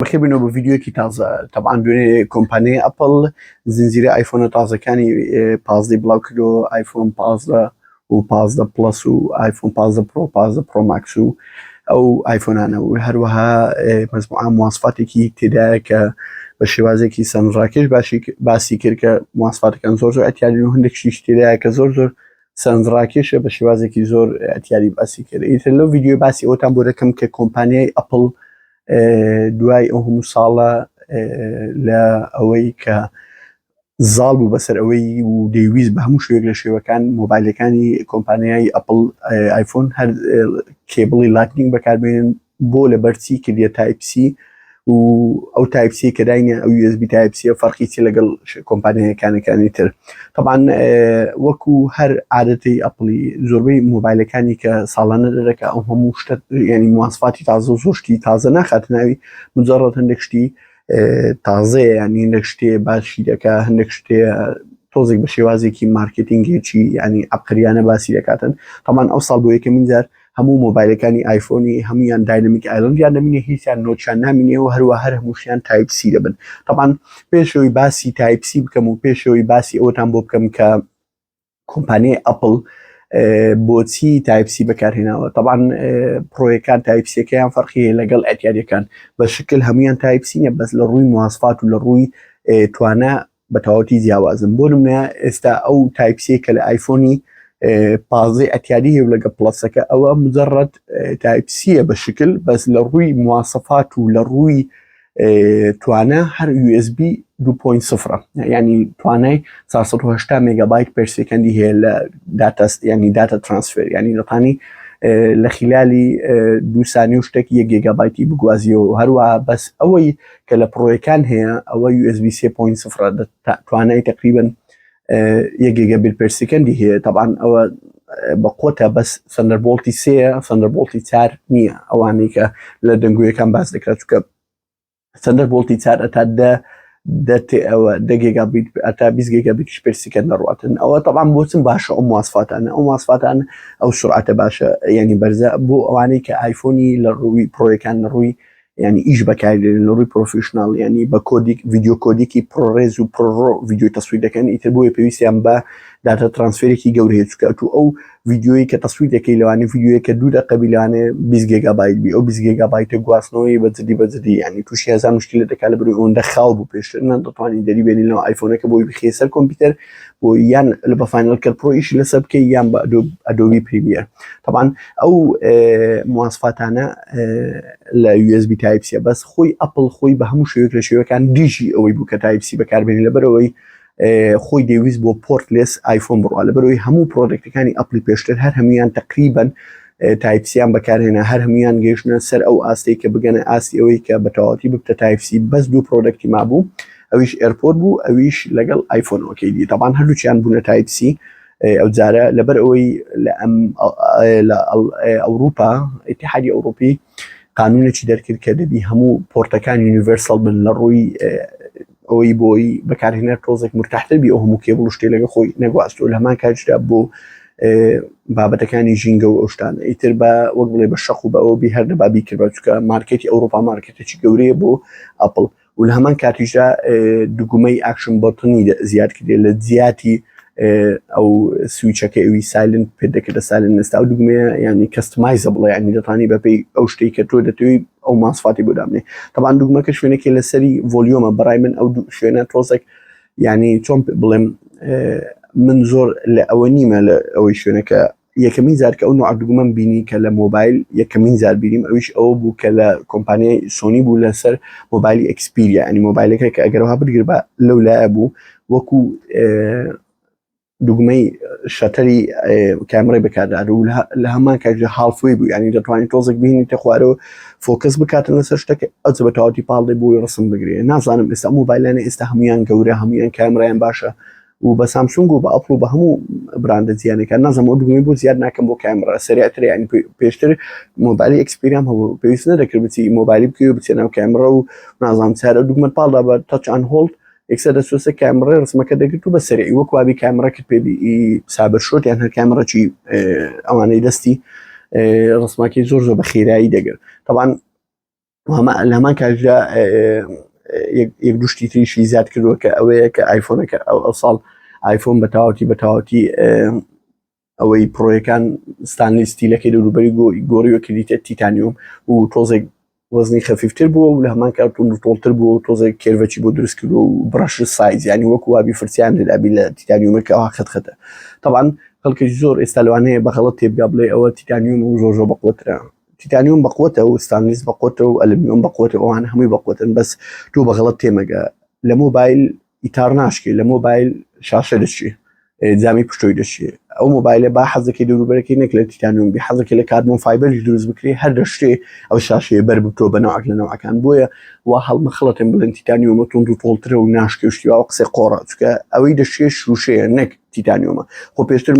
بەخێر بێنەوە بۆ ڤیدیۆیەکی تازە. تەبعەن دوێنێ کۆمپانیای ئەپڵ زنجیرە ئایفۆنە تازەکانی پازدەی بڵاو کردەوە، ئایفۆن 15 و 15 پڵەس و ئایفۆن 15 پرۆ، 15 پرۆ ماکس و ئەو ئایفۆنانە و هەروەها مەجموعە مواسفاتێکی تێدایە کە بە شێوازێکی سەرنجڕاکێش باشی باسی کرد کە مواسفاتەکان زۆر زۆر ئەتیارین و هەندێک شتیش تێدایە کە زۆر زۆر سەرنجڕاکێشە بە شێوازێکی زۆر ئەتیاری باسی کرد. ئیتر لەو ڤیدیۆ باسی ئەوتان بۆ دەکەم کە کۆمپانیای ئەپڵ دوای ئەو هەموو ساڵە لە ئەوەی کە زاڵ بوو بەسەر ئەوەی و دەیویست بە هەموو شوێک لە شێوەکان مۆبایلەکانی کۆمپانیای ئەپل ئایفۆن هەر cable ی Lightning بەکاربێنن بۆ لە بەرچی کردیە Type C و ئەو Type C کە داینە ئەو USB Type C فەرقی چی لەگەڵ کۆمپانیەکانەکانی تر طبعا وەکو هەر عادەتی ئەپڵی زۆربەی مۆبایلەکانی کە ساڵانە دەرەکە ئەو هەموو شتە ینی مواسفاتی تازە و زۆر شتی تازە ناخات ناوی مجرد هەندێک شتی تازەیە ینی هەندێک شتێ باشی دەکا هەندێک شتێ تۆزێک بە شێوازێکی مارکتینگێکی ینی عبقریانە باسی دەکاتن طبعا ئەو ساڵ بۆ یەکەمین جار هەموو مۆبایلەکانی ئایفۆنی هەموویان Dynamic Island یان دەمینێ هیچیان notch یان نامینێ و هەروە هەر هەمووشیان Type C دەبن طبعا پێشەوەی باسی Type C بکەم و پێشەوەی باسی ئەوتان بۆ بکەم کە کۆمپانیای ئەپل بۆچی Type C بەکارهێناوە طبعا پرۆیەکان Type C ەکەیان فەرقی لەگەڵ ئەتیاریەکان بە شکل هەمویان Type C نیە بەس لە ڕووی مواسفات و لە ڕووی توانا بە تەواوەتی جیاوازن بۆ نمونە ئێستا ئەو Type C کە لە ئایفۆنی پازدەی ئەتیادی هەیە لەگە پڵەسەکە ئەوە مجرد Type C یە بە شکل بەس لە ڕووی مواسەفات و لە ڕووی توانا هەر USB 2.0 ینی توانای 480 مگابایت per second ی هەیە لە data ینی data transfer ینی دەتانی لە خلالی دو سانی و شتێک یەک گێگابایتی بگوازیەوە هەروە بەس ئەوەی کە لە پڕۆیەکان هەیە ئەوە USB 3.0 توانای تقریبا یەک gigabit per second ی هەیە تەبان ئەوە بە قۆتە بەس Thunderbolt ی سێ Thunderbolt ی چار نییە ئەوانەی کە لە دەنگۆیەکان باس دەکرێت چکە Thunderbolt ی چار ئەتا دە دە ئەوە دە گێگابیت ئەتا 20 gigabit per second دەڕاتن ئەوە تەبان بۆچم باشە ئەو مواسفاتانە ئەو مواسفاتان ئەو سرعەتە باشە ینی بەرزە بۆ ئەوانەی کە ئایفۆنی لە ڕووی پرۆیەکان لە ڕووی یانی ئیش بەکاری دێنن لە ڕووی professional ینی بە codec ڤیدیۆ codec ی ProRes و ProRAW ڤیدیۆی تەسویر دەکەن ئیتر بۆیە پێویستیان بە data transfer ێکی گەورەیە چونکە ئەتوو ئەو ڤیدیۆیی کە تەسویر دەکەی لەوانێ ڤیدیۆیەکە دوو دەقە بی لەوانێ 20 گێگابایت بی ئەو 20 گێگابایتە گواستنەوەی بە جدی بە جدی ینی تووشی هەزار مشکلە دەکات لە بەروی ئەوەندە خاو بوو پێشتر نە دەتوانی دەری بێنی لەو ئایفۆنەکە بۆی بخێ سەر کۆمپیوتەر بۆ یان لە بە Final Cut Pro ئیشی لەسەر بکەی یان بە Adobe Premiere طبعا ئەو مواسفاتانە لە USB Type C بەس خۆی ئەپل خۆی بە هەموو شێوەیەک لە شێوەکان دیژی ئەوەی بوو کە Type C بەکاربێنی لەبەرەوەی خۆی دەویست بۆ portless ئایفۆن بڕوا لەبەرەوەی هەموو product ەکانی ئەپلی پێشتر هەر هەمویان تقریبن Type C یان بەکارهێنا هەر هەمویان گەیشتە سەر ئەو ئاستەی کە بگەنە ئاستی ئەوەی کە بە تەواوەتی ببتە Type C بەس دوو product ی مابوو ئەویش AirPod بوو ئەویش لەگەڵ ئایفۆنەکەی دی تەبان هەردووچیان بوونە Type C ئەو جارە لەبەر ئەوەی لە ئەم لە ئەوروپا ئیتحادی ئەوروپی قانونێکی دەرکرد کە دەبی هەموو port ەکان universal بن لە ڕووی ئەوەی بۆی بەکارهێنەر تۆزێک مرتاحتر بی ئەو هەموو کێبڵ و شتێ لەگە خۆی نەگواستەوە لە هەمان کاتیشدا بۆ بابەتەکانی ژینگە و ئەو شتانە ئیتر بە وەک بڵێ بە شەق و بە ئەوە بی هەر دەبا بیکرد بە چونکە مارکێتی ئەوروپا مارکێتێکی گەورەیە بۆ ئەپڵ و لە هەمان کاتیشدا دوگمەی action button ی زیاد کردێ لە جیاتی ئەو switch ەکە ئەوی silent پێ دەکردە silent ئێستا ئەو دوگمەیە ینی customizable ە ینی دەتانی بەپێی ئەو شتێک کە تۆ دەتەوێت ئەو ماسفاتی بۆ دابنێ تەبان دوگمەکە شوێنێکی لەسەری volume ە بەڕای من ئەو شوێنە تۆزێک ینی چۆن بڵێم من زۆر لە ئەوە نیمە لە ئەوەی شوێنەکە یەکەمین جار کە ئەو نوعە دوگمەم بینی کە لە مۆبایل یەکەمین جار بینیم ئەویش ئەوە بوو کە لە کۆمپانیای سۆنی بوو لەسەر مۆبایلی ئەکسپیریا ینی مۆبایلەکە کە ئەگەرەوە بگیر بە لەو لایە بوو وەکو دوگمەی shutter ی کامرەی بەکاردار و لە هەمان کاتژە halfway بوو ینی دەتوانین تۆزێک بینیتە خوارەوە focus بکاتن لەسەر شتەکە ئەو بە تەواوەتی پاڵێ بۆی ڕسم بگرێ نازانم ئێستا مۆبایلانە ئێستا هەمویان گەورە هەمویان کامرایان باشە و بە سامسونگ و بە ئەپڵ و بە هەموو براندە جیانەکان نازانم ئەو دوگمەی بۆ زیاد ناکەم بۆ کامرا سریعتر یعنی پێشتر مۆبایلی ئەکسپیریام هەبوو پێویست نەدەکرد بچی مۆبایلی بکەی و بچێ ناو کامرا و نازانم چارە دوگمەت پاڵدا بە touch and hold یەکسەر دەچووە کامرای ڕسمەکە دەگرت و بە سەریعی وەک وابی کامرا کرد پێ Cyber Shot یان هەر کامرەکی ئەوانەی دەستی ڕسمەکەی زۆر زۆر بە خێرایی دەگرت طبعا. لە هەمان کاتدا یەک دوشتی تریشی زیاد کردووە کە ئەوەیە کە ئایفۆنەکە ئەو ئەو ساڵ ئایفۆن بە تەواوەتی بە تەواوەتی ئەوەی پرۆیەکان stainless steel ەکەی دەوروبەری گۆڕیوە کردیتە تیتانیۆم و تۆزێک وەزنی خەفیفتر بووە و لە هەمان کات توند و تۆڵتر بووە و تۆزێک curve ەکی بۆ دروست کردووە و brush size ینی وەکو وابی فرسیان لەدابی لە تیتانیومەکە ئەوها خەت خەتە طبعا خەڵکێکی زۆر ئێستا لەوانەیە بە غەڵەت تێبگا بڵێ ئەوە تیتانیوم و زۆر زۆر بەقوەترە تیتانیوم بەقوەتە و ستانلیس بەقوەتە و ئەلمیۆم بەقوەتە ئەوان هەمووی بەقوەتن بەس تۆ بە غەڵەت تێمەگە لە مۆبایل ئیتار ناشکێ لە مۆبایل شاشە دەشێ جامی پشتۆی دەشێ ئەو مۆبایلە با حەزەکەی دەوروبەرەکەی نەک لە تیتانیوم بی حەزەکە لە carbon fiber یش دروست بکرێ هەر دەشتێ ئەو شاشەیە بەر بتۆ بە نەوعک لە نەوعەکان بۆیە وا هەڵمەخڵەتێن بڵێن تیتانیومە توند و تۆڵترە و ناشکێ و شتی وا قسەی قۆڕە چونکە ئەوەی دەشێ شوشەیە نەک تیتانیۆمە خۆ پێشتر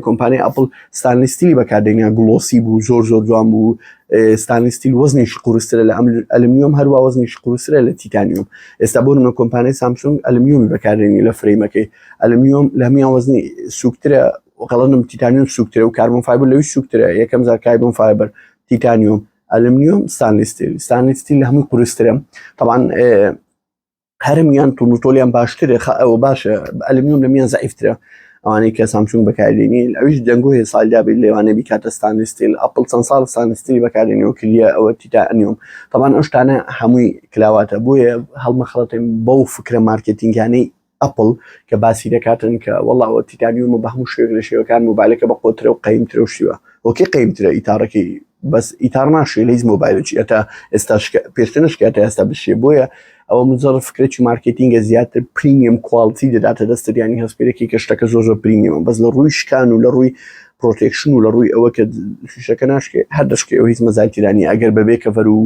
کۆمپانیای ئەپل stainless steel ی بەکاردێنیا glossy بوو زۆر زۆر جوان بوو stainless steel وەزنیش قورسترە لە ئەلمنیۆم هەروە وەزنیش قورسترە لە تیتانیۆم ئێستا بۆ نمونە کۆمپانیای سامسونگ ئەلمنیۆمی بەکاردێنی لە frame ەکەی ئەلمنیۆم لە هەمویان وەزنی سوکترە غەڵەنم تیتانیۆم سوکترە و carbon fiber لەوی سوکترە یەکەم زار carbon fiber تیتانیۆم ئەلمنیۆم stainless steel stainless steel لە هەمووی قورسترە طبعا هەرمیان توندوتۆلیان باشترە ئەوە باشە ئەلمیۆم لە میان زعیفترە ئەوانەی کە سامسونگ بەکاردێنی ئەویش دەنگۆ هەیە ساڵدا بێت لێوانە بیکاتە stainless steel ئەپل چەند ساڵ stainless steel ی بەکاردێنی و کردیە ئەوە تیتانیۆم تەبان ئەو شتانە هەمووی کلاواتە بۆیە هەڵمەخڵەتێن بەو فکرە مارکتینگانەی ئەپل کە باسی دەکاتن کە وەڵاوە تیتانیومە بە هەموو شوێک لە شێوەکان مۆبایلەکە بە قۆترە و قەیمترە و شیوە okay قەیمترە ئیتارەکەی بەس ئیتار ناشێ لە هیچ مۆبایلێکی ئەتا ئێستا پێشتر نشکاتە ئێستا بشێ بۆیە ئەوە مجرد فکرێکی مارکتینگە زیاتر premium quality دەداتە دەستت ینی هەستپێرێکی کە شتەکە زۆر زۆر premium ە بەس لە ڕووی شکان و لە ڕووی protection و لە ڕووی ئەوە کە شیشەکە ناشکێ هەر دەشکێ ئەو هیچ مەزای تیرانی ئەگەر بەبێ cover و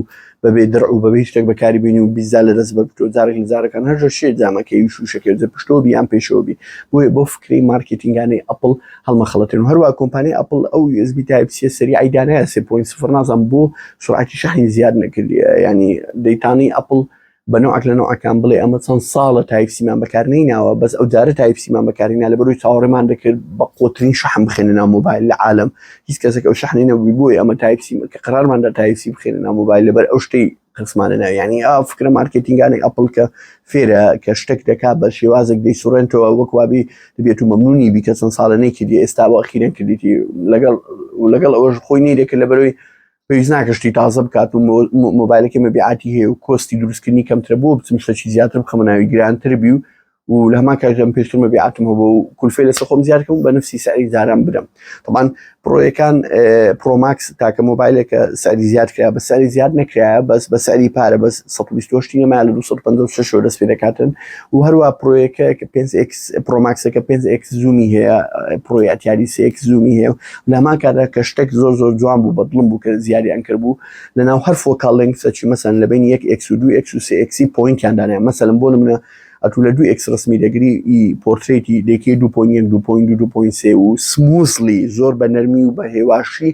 بەبێ درع و بەبێ شتێک بەکاری بینی و بیزا لە دەست بەر تۆ جارێک لە جارەکان هەر شێ جامەکەی و شوشەکەی جە پشتۆ بی یان پێشەوە بی بۆیە بۆ فکری مارکتینگانەی ئەپل هەڵمەخەڵەتێن و هەروە کۆمپانیای ئەپل ئەو USB Type C سەریعی دانایە 3.0 نازانم بۆ سرعەتی شەحنی زیاد نەکردیە ینی دەیتانی ئەپل بە نەوعەک لە نەوعەکان بڵێ ئەمە چەند ساڵە Type C مان بەکار نەیناوە بەس ئەو جارە Type C مان بەکارینە لە بەروی چاوەڕێمان دەکرد بە قوترین شەحن بخێنە ناو مۆبایل لە عالم هیچ کەسێک ئەو شەحنی نەبووی بۆیە ئەمە Type C کە قرارماندا Type C بخێنە ناو مۆبایل لەبەر ئەو شتەی خستمانە ناو یعنی ئا فکرە مارکتینگانی ئەپل کە فێرە کە شتێک دەکا بە شێوازێک دەیسوڕێنتەوە وەک وابی دەبێت و مەمنونی بی کە چەند ساڵە نەیکردی ئێستا بۆ ئەخیرەن کردیتی لەگەڵ لەگەڵ ئەوەش خۆی نەیدەکرد لەبەرەوەی پێویست ناکە شتی تازە بکات و مۆبایلەکەی مەبیعاتی هەیە و cost ی دروستکردنی کەمترە بۆ بچم شتێکی زیاتر بخەمە ناوی گرانتر بی و و لە هەمان کاتدا پێشتر مەبیعاتم هەبوو و کولفەی لەسەر خۆم زیاد کەم بە نفسی سعری جاران بدەم طبعا پرۆیەکان پرۆماکس تاکە مۆبایلێکە سعری زیاد کرا بە سعری زیاد نەکرایە بەس بە سعری پارە بەس 128 نەما لە 256 دەست پێ دەکاتن و هەروە پرۆیەکە کە 5x پرۆماکسەکە 5x zoom ی هەیە پرۆی ئەتیاری 3x zoom ی هەیە لە هەمان کاتدا کە شتێک زۆر زۆر جوان بوو بەدڵم بوو کە زیادیان کرد بوو لەناو هەر focal length ەکی مەسەن لە بین یەک x و دوو x و سێ x ی point یان دانایە مەسەلەن بۆ نمونە ئەتوو لە دوو x ڕسمی دەگری ئی پۆرترێتی دەکەی دوو point یەک دوو point دوو دوو point سێ و smoothly زۆر بە نەرمی و بە هێواشی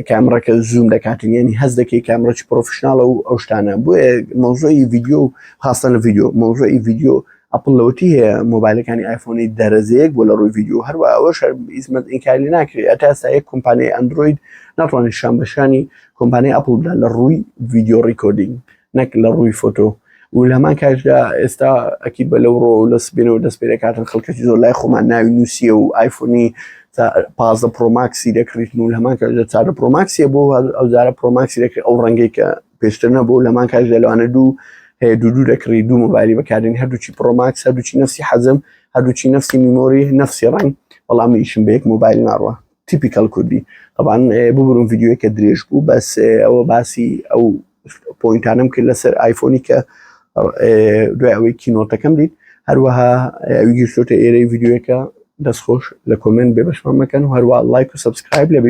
کامڕەکە zoom دەکاتن یعنی هەز دەکەی کامڕەکی professional ە و ئەو شتانە بۆیە مەوزوعی ڤیدیۆ خاستە لە ڤیدیۆ مەوزوعی ڤیدیۆ ئەپڵ لەوەتی هەیە مۆبایلەکانی ئایفۆنی دەرەجەیەک بۆ لە ڕووی ڤیدیۆ هەروە ئەوەش هەر ئیزمەت ئینکاری ناکرێت هەتا ئێستا یەک کۆمپانیای ئەندرۆید ناتوانێت شان بە شانی کۆمپانیای ئەپڵ بدات لە ڕووی video recording نەک لە ڕووی فۆتۆ و لە هەمان کاتدا ئێستا ئەکی بە لەو ڕۆ لە سبێنەوە دەست پێ دەکاتن خەڵکەکی زۆر لای خۆمان ناوی نووسیە و ئایفۆنی 15 پرۆماکسی دەکڕیتن و لە هەمان کاتدا چارە پرۆماکسیە بۆ ئەو جارە پرۆماکسی دەکرێت ئەو ڕەنگەی کە پێشتر نەبوو لە هەمان کاتدا لەوانە دوو هەیە دوو دوو دەکڕی دوو مۆبایلی بەکاردێنی هەردووکی پرۆماکس هەردووکی نفسی حەزم هەردووکی نفسی memory نفسی ڕەنگ بەڵام ئیشم بە یەک مۆبایل ناڕوە typical کوردی طبعا ببورم ڤیدیۆیەکە درێژ بوو بەس ئەوە باسی ئەو point انم کرد لەسەر ئایفۆنی کە دوای ئەوەی keynote ەکەم دیت هەروەها ئەوی گیرشتۆتە ئێرەی ڤیدیۆیەکە دەستخۆش لە comment بێ بەشمان مەکەن و هەروە لایک و subscribe لە.